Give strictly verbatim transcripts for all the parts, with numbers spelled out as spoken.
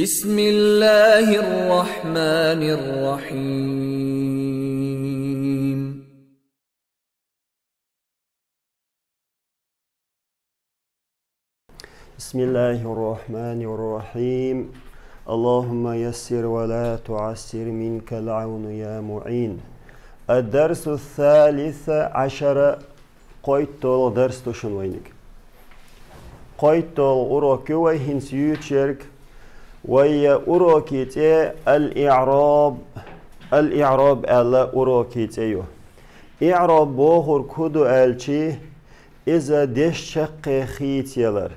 بسم الله الرحمن الرحيم. بسم الله الرحمن الرحيم. اللهم يسر ولا تعسر، منك العون يا معين. الدرس الثالث عشر. КхойтдолгӀа дарс ду шун вайниг. КхойтдолгӀа урок ю вай хӀинца юьйцуш ерг. Вай урокий цӀе ал-иӀраб, ал-иӀраб аьлла урокий цӀе ю. ИӀраб бохург хӀун ду аьлчи, иза дешан чаккхе хийцаялар.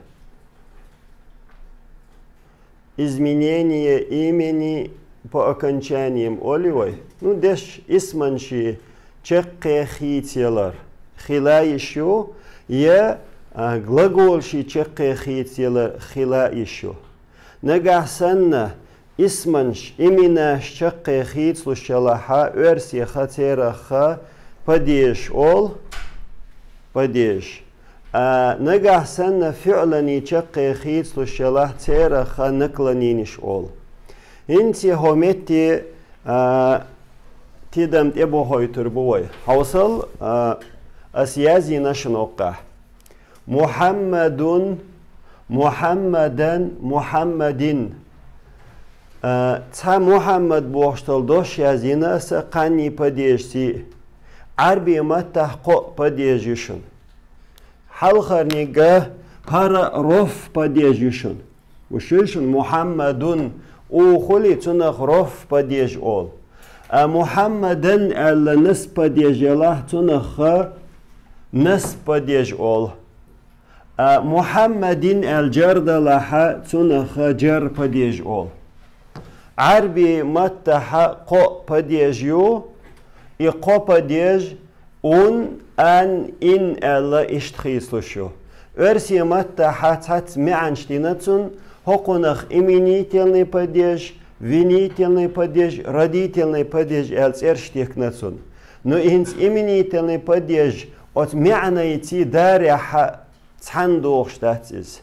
Изменение имени по окончаниям оли вай. Ну, дешан исманаши чаккхе хийцаялар хила йиш ю, е, а, глаголаши чаккхе хийцаялар хила йиш ю. Нагахь санна исманаш, именаш чаккхе хийцалуш ялахь, оьрсеха церах падежаш олу, падежаш. А, нагахь санна фиӀлани чаккхе хийцалуш ялахь, церах наклоненеш олу. ХӀинца хӀокху метте, а, тидам тӀебохуьйтур бу вай. Хьовсал, а, ас яздина шуна хӀокхахь. Мухьаммадун, Мухьаммадан, Мухьаммадин. А, цхьа Мухьаммад бохуш долу дош яздина аса кхаанний падежаца. Ӏарбийн маттахь кхоъ падеж ю шуна. Хьалхарниг хӀара роф падеж ю шуна. Вуьшуьйла шуна Мухьаммадун, у хуьлий, цунах роф падеж олу. А Мухьаммадан аьлла насб падеж ялахь, цунах насб падеж олу. А Мухьаммадин аьлла джар далахь, цунах джар падеж олу. Ӏарбийн маттахь кхоъ падеж ю, и кхо падеж ун, ан, ин аьлла иштта хийцалуш ю. Оьрсийн маттахь цхьацца маьӀнаш дина цунна, хӀокхунах именительный падеж, винительный падеж, родительный падеж аьлла цӀераш дехкина цунна. Ну, хӀинца именительный падеж оцу маьӀнайций дарехь цхьаьна дохуш дац иза.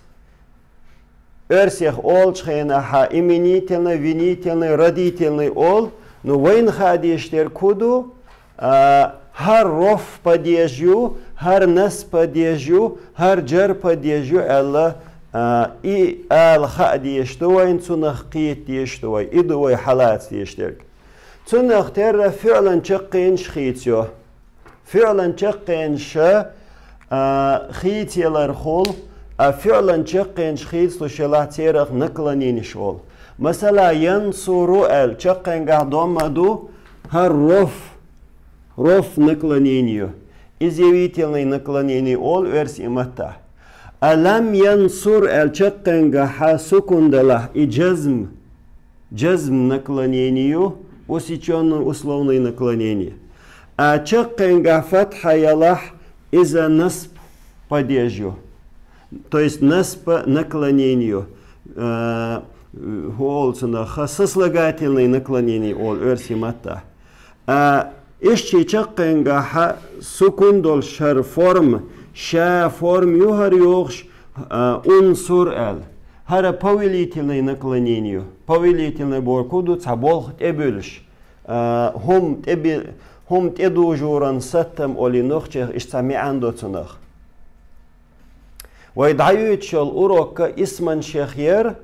Оьрсех олучу хенахь именительный, винительный, родительный олу, ну, вайна хаа дезаш дерг хӀун ду, а, хӀара роф падеж ю, хӀара насб падеж ю, хӀара джар падеж ю аьлла, а, и ала хаа дезаш ду вайна, цунах кхета дезаш ду вай, и ду вай хьалаца дезаш дерг. Цунах терра фиӀлан чаккхенаш хийцайо. ФиӀлан чаккхенаш, а, хийцаялархула, а, фиӀлан чаккхенаш хийцалуш ялахь, церах наклоненеш олу. Масала, янсуру аьлла, чаккхенгахь домма ду, хӀара роф, роф наклонение ю. Изъявительное наклонение олу оьрсийн маттахь. А лам янсур аьлла, чаккхенгахь сукун далахь, и джазм, джазм наклонение ю, усечённое условное наклонение. А чаккхенгахь фатхьа ялахь, иза насб падеж ю. То есть насб наклонение ю. Э, хӀун олу цунах, сослагательное наклонение олу оьрсийн маттахь. А, иштта чаккхенгахь сукун долуш хӀара форма, ша форма ю хӀара йохуш, а, унсур аьлла. ХӀара повелительное наклонение ю. Повелительное бохург хӀун ду, цхьа болх тӀебуьллуш. А, хӀума тӀеби-, хӀума тӀедужуран саттам олий нохчех, иштта цхьа маьӀна до цунах. Вай дӀаюьйцуш йолу урокка исманашех яра,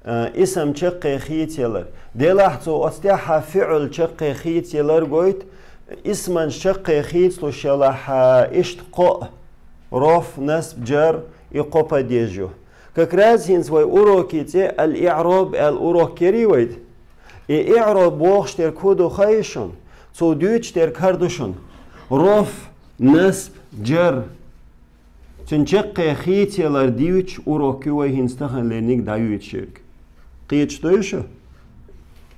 а, исам чаккхе хийцаялар. Делахь цо оцу тӀехь фиӀл чаккхе хийцаялар гойту, исманаш чаккхе хийцалуш ялахь, а, иштта кхоъ, роф, насб, джар, и кхо падеж ю. Как раз хӀинца вай урокий цӀе ал-иӀраб аьлла урок кхерий вайда. И иӀраб бохуш дерг хӀун ду хаий шуна? Цо дуьйцуш дерг хӀара ду шуна. Роф, насб, джар. Цуьнан чаккхе хийцаялар дуьйцуш урок ю вай хӀинца таханлерниг дӀаюьйцуш ерг. Кхеташ дуй шу?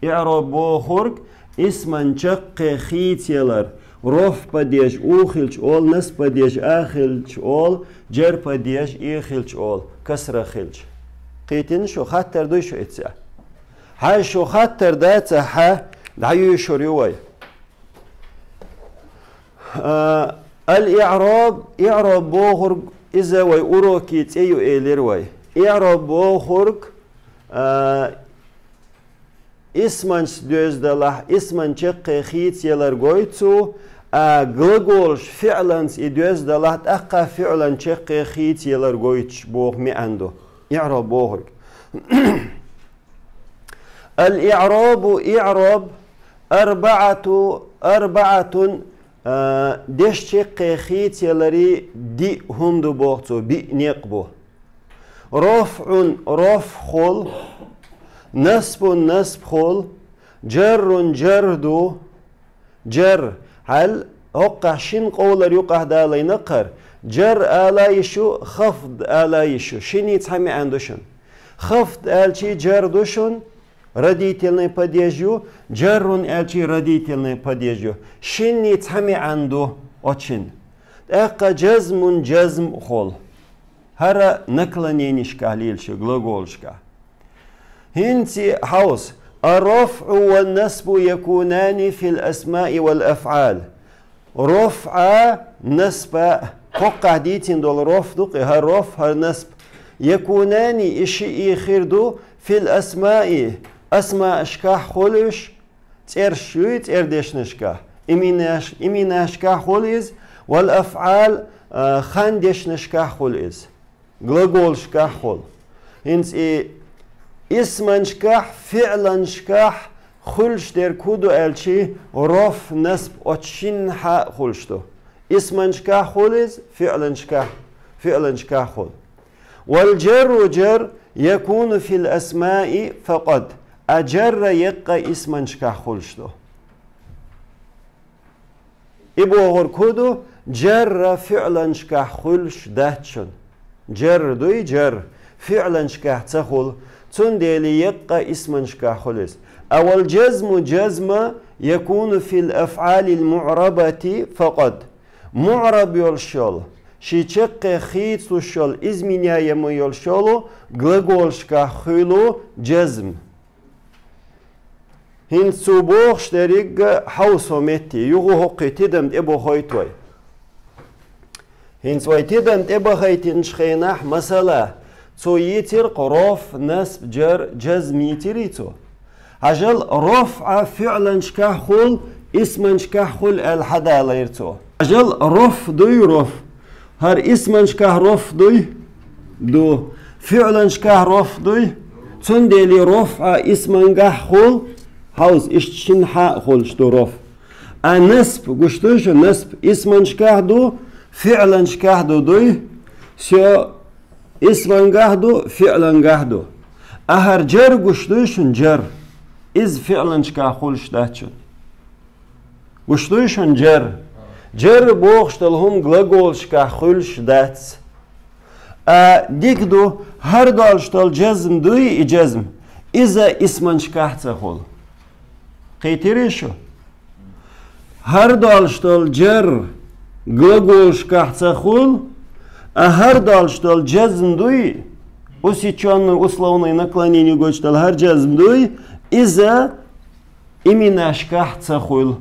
ИӀраб бохург исман чаккхе хийцаялар, роф падеж у хилча олу, насб падеж а хилча олу, джар падеж и хилча олу, касра хилча. Кхийтина шу, хаттар дуй шу эццехь? Хьан шу хаттар дацахь, дӀаюьйшур ю вай. А, ал-иӀраб, иӀраб бохург, иза вай урокий цӀе ю элира вай. ИӀраб бохург, а, исманца доьзна далахь, исман чаккхе хийцаялар гойту цо, а глаголаш фиӀланца и доьзна далахь, тӀаккха фиӀлан чаккхе хийцаялар гойтуш боху маьӀна ду. ИӀраб бохург. الإعراب, иӀраб, أربعة, أربعة, а, дешчаккхе хийцаяларий диъ хӀума ду боху цо, биъ некъ бу. رفع, рофӀ хуьлу, نصب, насб хуьлу, جر, джар ду, джар, хьал, хӀоккхахь шина къовлар юкъахь далайна кхара, джар ала йиш ю, хафд ала йиш ю, шинний цхьа маьӀна ду шуна. Хафд аьлчий джар ду шуна, родительный падеж ю, джаррун аьлчий родительный падеж ю. Шинний цхьа маьӀна ду оцу шин. ТӀаккха джазмун, джазм хуьлу. ХӀара наклоненишкахь лелаш ю, глаголашкахь. ХӀинца хьовса. الرفع والنصب يكونان في الأسماء والأفعال. РофӀа, насба, хӀоккхахь дийцина долу рофӀ ду-кх и, хӀара рофӀ, хӀара насб. يكونان, и шиъ хир ду, في الأسماء, асмаъашкахь хуьлу уьш, цӀераш юй, цӀердешнашкахь, иминаш-, иминашкахь хуьлу иза, والأفعال, а, хандешнашкахь хуьлу иза. Глаголашкахь хуьлу. ХӀинца и исманашкахь, фиӀланашкахь хуьлуш дерг хӀун ду аьлчий, рофӀ, насб оцу шиннахьа а хуьлуш ду. Исманашкахь хуьлу иза, фиӀланашкахь, фиӀланашкахь хуьлу. والجر, джар, يكون في الأسماء فقط. А джар еккъа исманашкахь хуьлуш ду. И бохург хӀун ду, джар фиӀланашкахь хуьлуш дац шуна. Джар дуй, джар, фиӀланашкахь ца хуьлу, цундела еккъа исманашкахь хуьлу иза. والجزم, джазм, يكون في الأفعال المعربة فقط. МуӀраб йолуш йолу, шен чаккхе хийцалуш йолу, изменяемый йолуш йолу глаголашкахь хуьлу джазм. ХӀинца цо бохуш дерриг а хьовса метте, юха хӀокху тидам тӀе бохуьйту вай. ХӀинца вай тидам тӀе бахийтинчу хенахь, масала, цо йийцира-кх рофӀ, насб, джар, джазм йийцирий цо? Хьажал, рофӀа фиӀланашкахь хуьлу, исманашкахь хуьлу аьлла хьадалийра цо. Хьажал, рофӀ дуй, рофӀ. ХӀара исманашкахь рофӀ дуй? Ду. ФиӀланашкахь рофӀ дуй? Цундела рофӀа исмангахь хуьлу, хьовса, иштта шиннахьа а хуьлуш ду рофӀ. А насб, гуш дуй шуна, насб исманашкахь ду, фиӀланашкахь ду, дуй? Всё, исмангахь ду, фиӀлангахь ду. А хӀара джар гуш дуй шуна, джар? Иза фиӀланашкахь хуьлуш дац шуна. Гуш дуй шуна джар? Джар бохуш долу хӀума глаголашкахь хуьлуш дац. А дика ду, хӀара долуш долу джазм дуй, и джазм, иза исманашкахь ца хуьлу. Кхийтирий шу? ХӀара долуш долу джар глаголашкахь ца хуьлу, а хӀара долуш долу джазм дуй, усечённый условный наклонение гойтуш долу хӀара джазм дуй, иза иминашкахь ца хуьлу.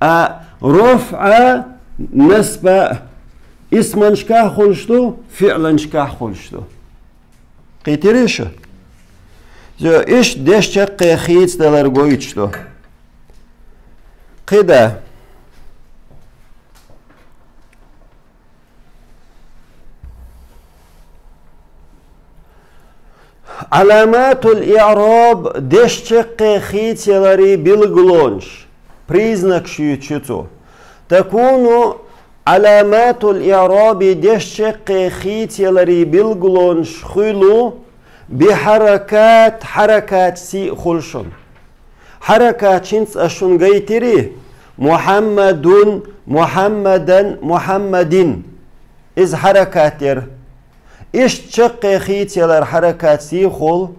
А рофӀа, насба исманашкахь хуьлуш ду, фиӀланашкахь хуьлуш ду. Кхийтирий шу? Зо, иштта дешчаккхе хийцадалар гойтуш ду. КхидӀа. Аламатул иъраб, дешчаккхе хийцаяларий билгалонаш, признакаш юьйцуш ю цо. Такуну аламатул иъраби, дешчаккхе хийцаяларий билгалонаш хуьлу, бихьаракат, хьаракатций хуьлу шуна. Хьаракат хӀинца ас шуна гайтирий: Мухьаммадун, Мухьаммадан, Мухьаммадин. Иза хьаракат яра. Иштта чаккхе хийцаялар хьаракатций хуьлу.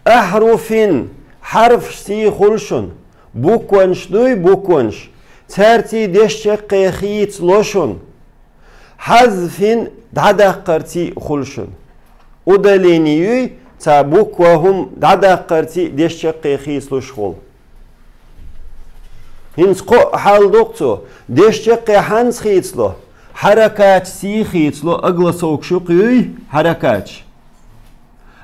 Ахьруфин, хьарфашций хуьлу шуна. Букванаш дуй, букванаш. Цаьрций дешчаккхе хийцало шуна. Хьазфин, дӀадаккхарций хуьлу шуна. Удаление юй, цхьа буква, хӀума дӀадаккхарций дешчаккхе хийцалуш хуьлу. ХӀинца кхоъ хьал ду-кх цо: дешчаккхе хьанца хийцало? Хьаракатций хийцало, огласовкаш юкъа юй хьаракаташ.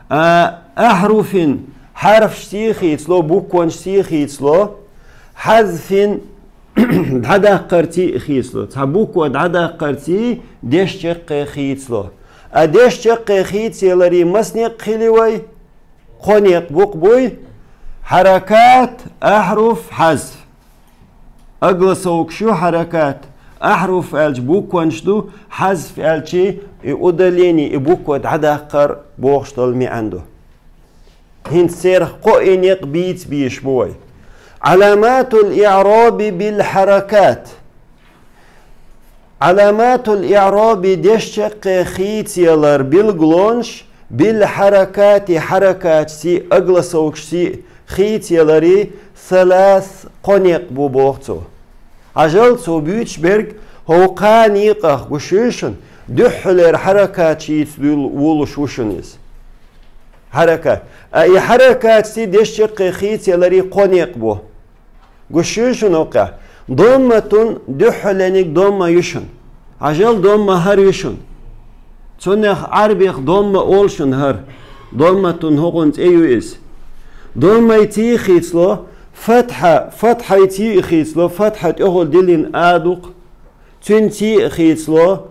А, ахьруфин, хьарфашций хийцало, букванашций хийцало, хьазфин дӀадаккхарций хийцало. Цхьа буква дӀадаккхарций дешчаккхе хийцало. А дешчаккхе хийцаларий маса некъ хили вай? Кхо некъ букъ буй? Хьаракат, ахьруф, хьазф. Огласовкаш ю хьаракат. Ахьруф аьлча букванаш ду, хьазф аьлча и удаление, и буква дӀадаккхар бохуш долу маьӀна ду. ХӀинца церах кхо и некъ бийца бийш бу вай. Аламатул иъраби бил хьаракат. Аламатул иъраби дешчаккхе хийцалар билгалонаш бил хьаракати хьаракаташций, огласовкашций хийцаларий салас кхо некъ бу боху цо. Хьажал цо буьйцуш берг хӀокху кхаа некъах гуш ю шуна, дуьххьалера хьаракаташ йийца дуьл-, вулуш ву шуна иза. Хьаракат. А и хьаракаташций дешчаккхе хийцаларий кхо некъ бу. Гуш ю шуна оккха. Домматун дуьххьалениг домма ю шуна. Хьажал домма хӀара ю шуна. Цунах Ӏарбех домма олу шуна хӀара. Домматун хӀокхун цӀе ю иза. Доммайций хийцало, фатхьа, фатхьайций хийцало, фатхьа тӀехула диллина а ду-кх. Цуьнций хийцало,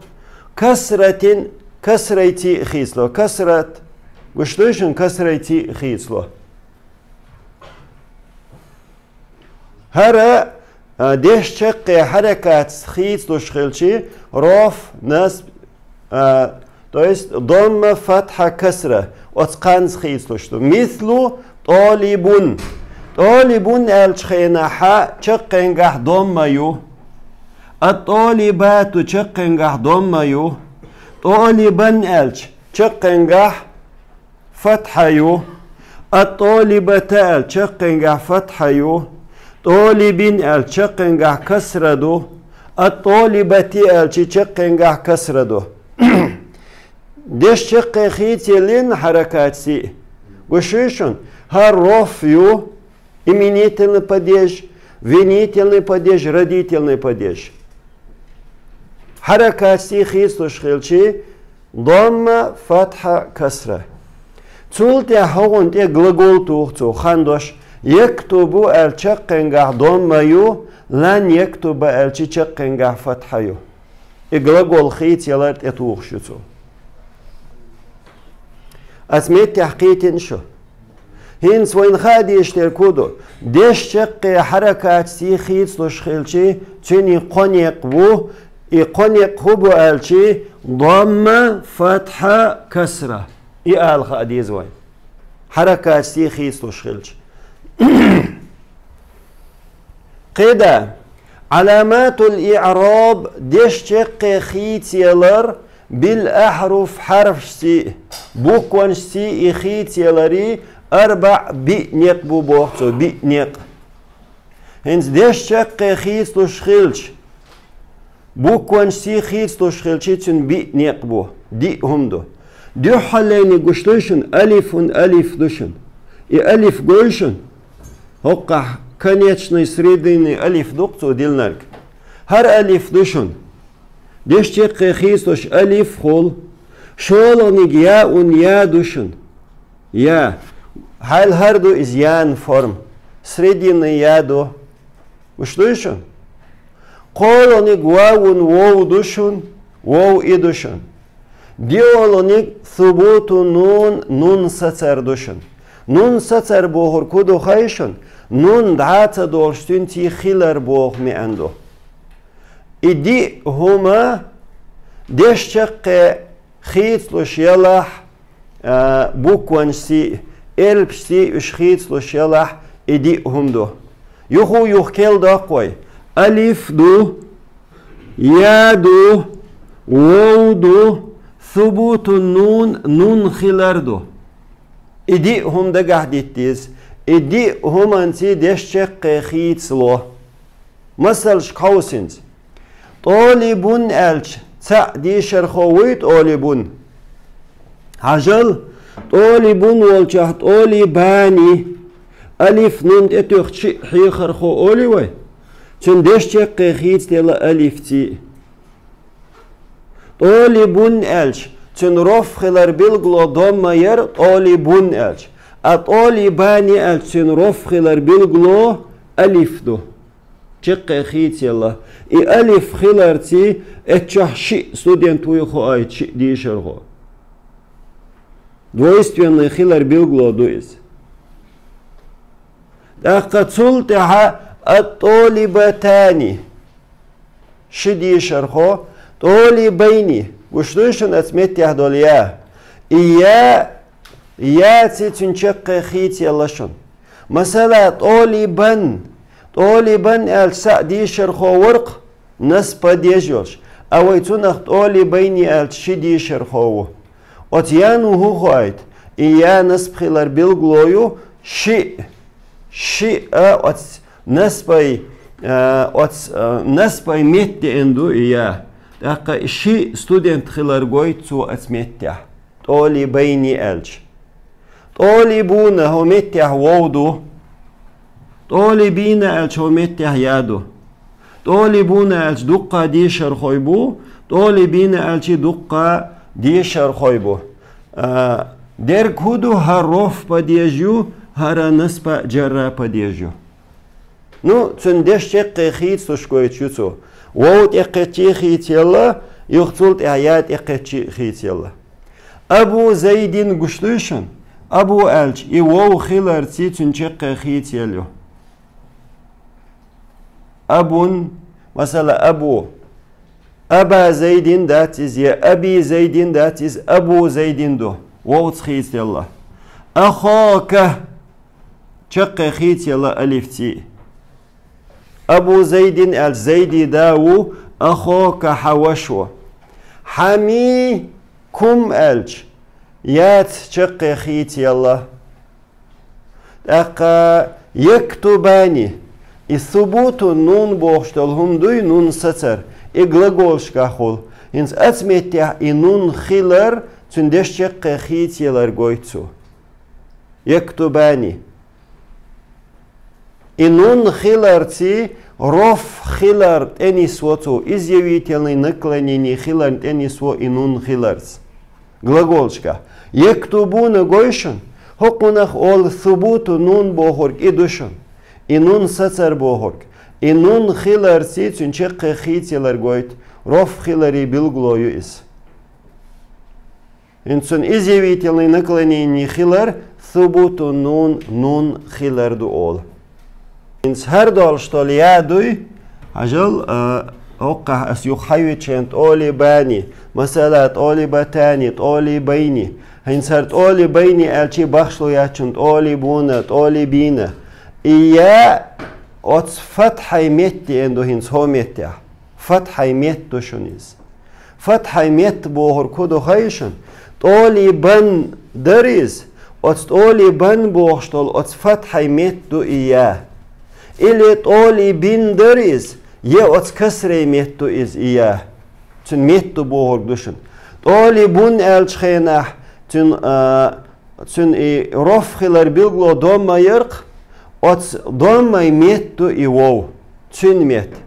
касратин, касрайций хийцало. Касрат, гуш ду шуна, касрайций хийцало. ХӀара, а, дешчаккхе хьаракаташца хийцалуш хилчи, роф, насб, а, то есть домма, фатхьа, касра, оцу кханца хийцалуш ду. Мислу тӀолибун. ТӀолибун аьллачу хенахь чаккхенгахь домма ю. Ат-тӀолибату чаккхенгахь домма ю. ТӀолибан аьлча чаккхенгахь фатхьа ю. Ат-тӀолибата аьлча чаккхенгахь фатхьа ю. ТӀолибин аьлча чаккхенгахь касра ду. Ат-тӀолибати аьлча чаккхенгахь касра ду. Дешчаккхе хийцалин хьаракаташций. Гуш ю шуна, хӀара роф ю, именительный падеж, винительный падеж, родительный падеж. Хьаракаташций хийцалуш хилчи, домма, фатхьа, касра. Цул тӀаьхьа хӀокхунна тӀе глагол туху цо, хандош, яктубу аьлча чаккхенгахь домма ю, лан яктуба аьлча чаккхенгахь фатхьа ю. И глагол хийцалар тӀетухуш ю цо. Ас меттехь кхийтина шу. ХӀинца вайна хаа дезаш дерг хӀун ду? Дешчаккхе хьаракаташций хийцалуш хилчи, цуьнан кхо некъ бу, и кхо некъ хӀун бу аьлчи, домма, фатхьа, касра. И ала хаа деза вайна. Хьаракаташций хийцалуш хилча. КхидӀа, Ӏаламатул иъраб, дешчаккхе хийцалар, бил ахьруф, хьарфашций, букванашций и хийцаларий, арбаӀ, биъ некъ бу боху цо, биъ некъ. ХӀинца дешчаккхе хийцалуш хилча, букванашций хийцалуш хилча, цуьнан биъ некъ бу, диъ хӀума ду. Дуьххьаллени гуш ду шуна, алифун алиф ду шуна. И алиф гой шуна? ХӀоккхахь конечный, срединный алиф ду-кх цо диллинарг. ХӀара алиф ду шуна. Дешчаккхе хийцалуш алиф хуьлу. ШолгӀаниг яун я ду шуна. Я. Хьайл хӀара ду иза ян форма. Срединный я ду. Гуш дуй шуна? КхоалгӀаниг вавун вов ду шуна, вов и ду шуна. ДиъалгӀаниг субуту нун, нун сацар ду шуна. Нун сацар бохург хӀун ду хаий шуна? Нун дӀа ца долуш цуьнций хилар боху маьӀна ду. И диъ хӀума дешчаккхе хийцалуш ялахь, а, букванашций, элпашций уьш хийцалуш ялахь, и диъ хӀума ду. Юху-юха кхел доккху вай. Алиф ду, я ду, вов ду, субутун нун, нун хилар ду. И диъ хӀума дагахь дита деза. И диъ хӀуманций дешчаккхе хийцало. Масалш кховсинца. ТӀолибун аьлча, цхьаъ дийшархо вуй тӀолибун? Хьажал, тӀолибун волчохь тӀолибани, алиф нун тӀетуьхчи хьехархо олий вай? Цуьнан дешчаккхе хийцаделла алифций. ТӀолибун аьлча, цуьнан роф хилар билгало домма яр тӀолибун аьлча. А тӀолибани аьлча цуьнан рофӀ хилар билгало алиф ду. Чаккхе хийцаелла. И алиф хиларца эццахь шиъ студент вуй хоуьйту, шиъ дешархо. Двойственный хилар билгало ду иза. ТӀаккха цул тӀаьхьа ат-тӀолибатани. Ши дешархо, тӀолибайни. Гуш дуй шуна оцу меттехь долу я? И я, яци цуьнан чаккхе хийцаелла шуна. Масала, тӀолибан. ТӀолибан аьлча схьа дешархо вара-кх, насба деш йолуш. А вай цунах тӀолибайни аьлча ши дешархо ву. Оцу ян ву хӀун хоуьйту? И я насба хилар билгало ю, шиъ, шиъ а оцу насбай, а, оцу, а, насбай метта деана ду и я. ТӀаккха ши студент хилар гойту цо оцу меттехь. ТӀолибайни аьлча. ТӀолибуна хӀокху меттехь вов ду. ТӀолибина аьлча хӀокху меттехь я ду. ТӀолибуна аьлча дуккха дешархой бу, тӀолибина аьлча дуккха дешархой бу. А, дерг хӀун ду, хӀара рофӀ падеж ю, хӀара насба а, джарра а падеж ю. Ну, цуьнан дешчаккхе хийцалуш гойтуш ю цо. Вов тӀекхеччий а хийцаелла, юха цул тӀаьхьа я тӀекхеччий а хийцаелла. Абу Зайдин гуш дуй шуна? Абу аьлча, и вов хиларций цуьнан чаккхе хийцаелла ю. Абун, масала, абу. Аба Зайдин дац иза, я аби Зайдин дац иза, абу Зайдин ду. Вовца хийцаелла. Ахока. Чаккхе хийцаелла алифций. Абу Зайдин аьлча Зайди да ву, ахока хьан ваша ву. Хьами кум аьлча, яц чаккхе хийцаелла. ТӀаккха яктубани, и субутун нун бохуш долу хӀума дуй, нун сацар, и глаголашкахь хуьлу. ХӀинца оцу меттехь и нун хилар, цуьнан дешчаккхе хийцаелар гойту цо. Яктубани. И нун хиларций, рофӀ хилар тӀенисво цо, изъявительный наклонение хиларна тӀенисво и нун хиларца. Глаголашкахь. Яктубуна гой шуна, хӀокхунах олу субуту нун бохург и ду шуна. И нун сацар бохург. И нун хиларций цуьнан чаккхе хийцаелар гойту, рофӀ хиларе билгало ю иза. ХӀинца цуьнан изъявительный наклонение хилар, субуту нун, нун хилар ду олу. ХӀинца хӀара долуш долу я дуй, хьажал, а, хӀокхахь ас юха хьайвича тӀолибани, масала, тӀолибатани, тӀолибайни. ХӀинца хӀара тӀолибайни аьлчий бахшло яц шуна, тӀолибуна, тӀолибина. И я оцу фатхьай метта деана ду хӀинца хӀокху меттехь. Фатхьай метта ду шуна иза. Фатхьай метта бохург хӀун ду хаьий шуна? ТӀолибан дара иза, оцу тӀолибан бохуш долу оцу фатхьай метта ду и я. Или тӀолибин дара иза, я оцу касрай метта ду иза и я. Цуьнан метта ду бохург ду шуна. ТӀолибун аьллачу хенахь цуьнан, а, цуьнан и рофӀ хилар билгало домма яра-кх, оцу доммай метта ду и вов. Цуьнан метта.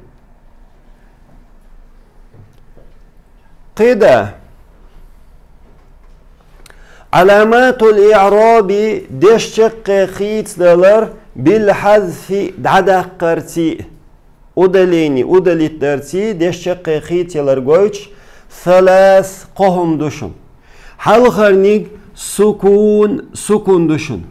КхидӀа. Аламатул иъраби, дешчаккхе хийцадалар, бил хьазфи, дӀадаккхарций. Удалени, удалить дарций, дешчаккхе хийцаялар гойтуш, салас, кхо хӀума ду шуна. Хьалхарниг сукун, сукун ду шуна.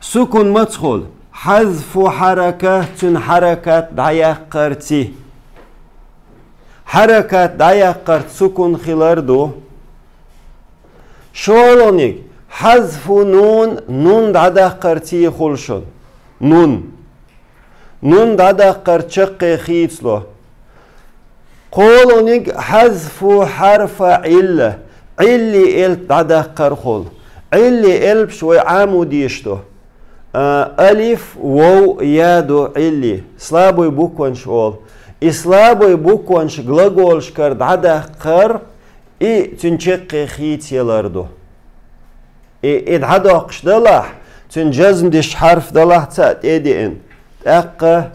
Сукун маца хуьлу? Хьазфу хьаракат, цуьнан хьаракат дӀаяккхарций. Хьаракат дӀаяккхарца сукун хилар ду. ШолгӀаниг, хьазфу нун, нун дӀадаккхарций хуьлу шуна. Нун. Нун дӀадаккхар чаккхе хийцало. КхоалгӀаниг хьазфу хьарфа Ӏилла, Ӏилли элп дӀадаккхар хуьлу. Ӏилли элпаш вай Ӏамо дийш ду. А, алиф, вов, я ду Ӏилли. Слабый букванаш олу. И слабый букванаш глаголашкара дӀадаккхар, и цуьнан чаккхе хийцаялар ду. И, и дӀадоккхуш далахь, цуьнан жазм деш хьарф далахь цхьаъ тӀе а деана. ТӀаккха,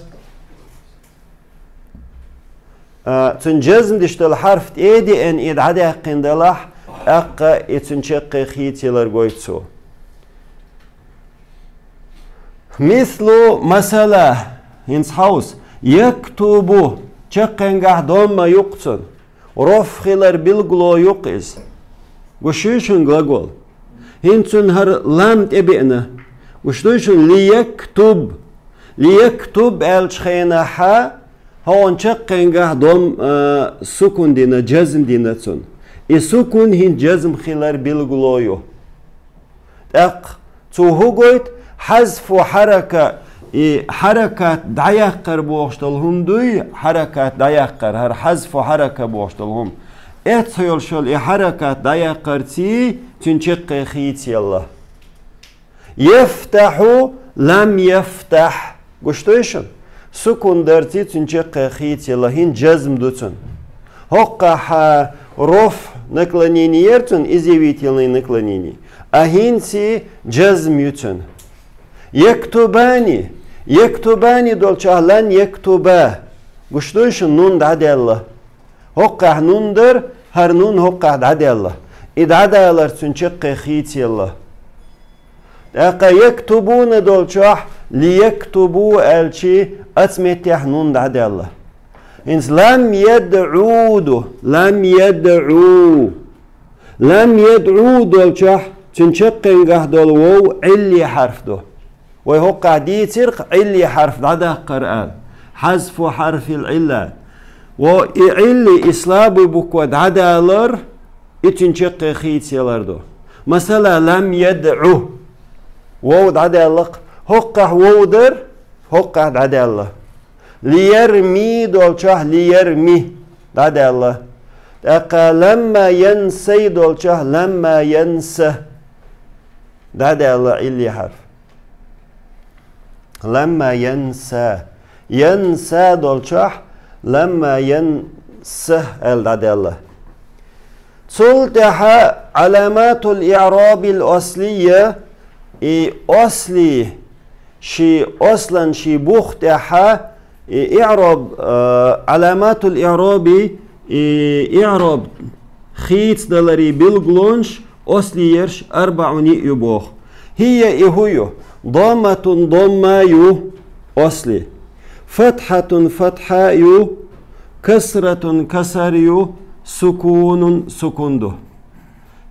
а, цуьнан жазм деш долу хьарф тӀе а деана, и дӀадаьккхина далахь, тӀаккха и цуьнан чаккхе хийцаялар гойту цо. Мислу, масала, хӀинца хьовса, яктубу, чаккхенгахь домма ю-кх цун. Роф хилар билгало ю-кх иза. Гуш ю шуна глагол? ХӀинца цунна хӀара лам тӀебеана. Гуш ду шуна, лияктуб. Лияктуб аьллачу хенахьа, хьуна чаккхенгахь дом, а, сукун дина, жазм дина цунна. И сукун хӀинца жазм хилар билгало ю. ТӀаккха цо хӀу гойту, хьазфу хьарака, и хьаракат дӀаяккхар бохуш долу хӀума дуй, хьаракат дӀаяккхар, хӀара хьазфу хьарака бохуш долу хӀума. Эцхьа йолуш йолу и хьаракат дӀаяккхарций, цуьнан чаккхе хийцаялла. Яфтахьу, лам яфтахь. Гуш дуй шуна? Сукун дарций, цуьнан чаккхе хийцаялла, хӀинца жазм ду цунна. ХӀоккхахьа роф наклонение яра цунна, изъявительное наклонение. А хӀинца жазм ю цунна. Яктубани. Яктубани долчохь лан яктуба. Гуш дуй шуна, нун дӀадаьлла. ХӀоккхахь нун дара, хӀара нун хӀоккхахь дӀадаьлла. И дӀадалар цуьнан чаккхе хийцаялла. ТӀаккха яктубуна долчохь, лияктубу аьлчи, оцу меттехь нун дӀадаьлла. ХӀинца лам ядӀу ду, лам ядӀу. Лам ядӀу долчохь, цуьнан чаккхенгахь долу вов Ӏилли хьарф ду. Вай хӀоккхахь дийцира-кх Ӏилли хьарф дӀадаккхар аьлла. Хьазфу хьарфил Ӏилла. Во и Ӏилли, и слабый буква дӀадалар, и цуьнан чаккхе хийцаялар ду. Масала, лам ядӀу. Вов дӀадаьлла-кх. ХӀоккхахь вов дара, хӀоккхахь дӀадаьлла. Лиярми долчохь, лиярми дӀадаьлла. ТӀаккха ламма янсай долчохь, ламма янса дӀадаьлла Ӏилли хьарф. Ламма янса. Янса долчохь, ламма янса аьлла дӀадаьлла. Цул тӀаьхьа Ӏаламатул иӀрабил аслия, и асли, ши аслан ши бух тӀаьхьа, и иӀраб, а, Ӏаламатул иӀраби, и иӀраб хийцадалари билгалонаш, асли ерш арбаӀун йиъ ю боху. ХӀия, и хӀу ю? Домматун, домма ю, асли. Фатхьатун, фатхьа ю. Касратун, касар ю. Сукунун, сукун ду.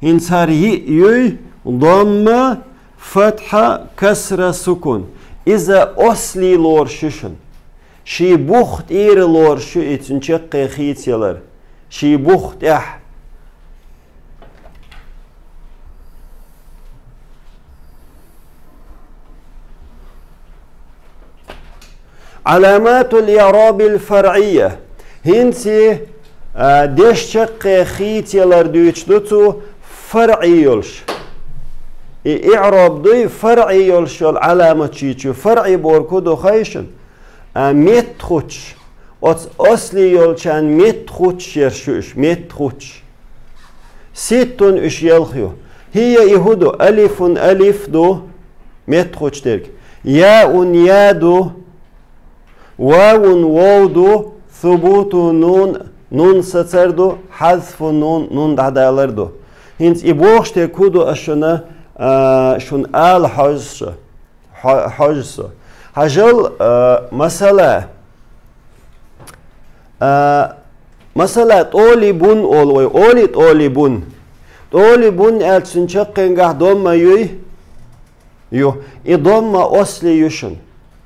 ХӀинца хӀара йиъ юй: домма, фатхьа, касра, сукун. Иза асли лоруш ю шуна. Ши бух тӀера лоруш ю и цуьнан чаккхе хийцаялар. Ши бух тӀехь. Ӏаламатул иӀрабил фаръия. ХӀинца, а, деш чаккхе хийцаялар дуьйцуш ду цо фаръи йолуш. И иӀраб дуй фаръи йолуш йолу Ӏаламат чийчу. Фаръи бохург хӀун ду хаий шуна? А, меттахӀуттуш. Оцу асли йолчарна меттахӀуттуш ерш ю уьш, меттахӀуттуш. Ситтун, уьш ялх ю. ХӀия, и хӀу ду? Алифун, алиф ду, меттахӀуттуш дерг. Яун, я ду. Вавун, вов ду. Субуту нун, нун сацар ду. Хьазфу нун, нун дӀадалар ду. ХӀинца и бохуш дерг хӀун ду, ас шуна, а, шуна ала хьожуш. Хьо-, хьожу со. Хьажал, а, масала, а, масала, тӀолибун олу вай, оли тӀолибун. ТӀолибун аьлча, цуьнан чаккхенгахь домма юй? Ю. И домма асли ю шуна.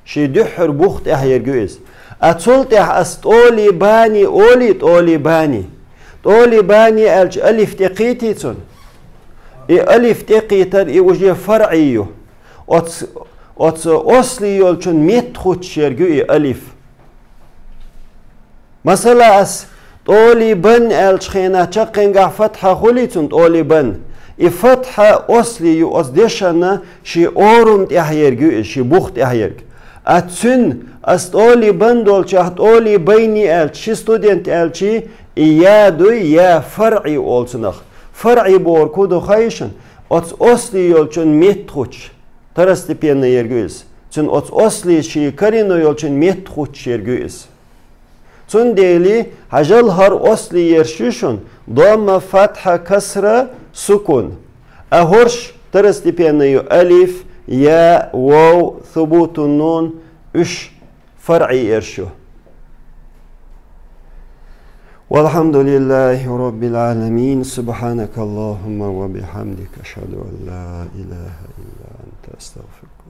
Ши дуьххьара бух тӀехь ерг ю иза. А цул тӀехь ас тӀолибани оли, тӀолибани. ТӀолибани аьлча, алиф тӀекхийтий цунна? И алиф тӀекхийтар, и уже фаръи ю. Оц-, оцу асли йолчун меттахӀуттуш ерг ю и алиф. Масала, ас тӀолибан аьллачу хенахь чаккхенгахь фатхьа хуьлий цунна, тӀолибан? И фатхьа асли ю, оцу дешанна ши орум тӀехь ерг ю иза, ши бух тӀехь ерг. А цуьнан ас тӀолибан долчохь тӀолибайни аьлча, ши студент аьлчий, и я дуй, я фаръи олу цунах. Фаръи бохург хӀун ду хаий шуна? Оцу асли йолчун меттахӀуттуш. Второстепенный ерг ю иза. Цуьнан оцу асли ши коренной йолчун меттахӀуттуш ерг ю иза. Цундела хьажал, хӀара асли ерш ю шуна: домма, фатхьа, касра, сукун. А хӀорш второстепенный ю: алиф, я, вов, субутун нун, уьш фаръи эршу. والحمد لله رب العالمين. سبحانك اللهم وبحمدك. أشهد أن لا إله إلا أنت. أستغفرك.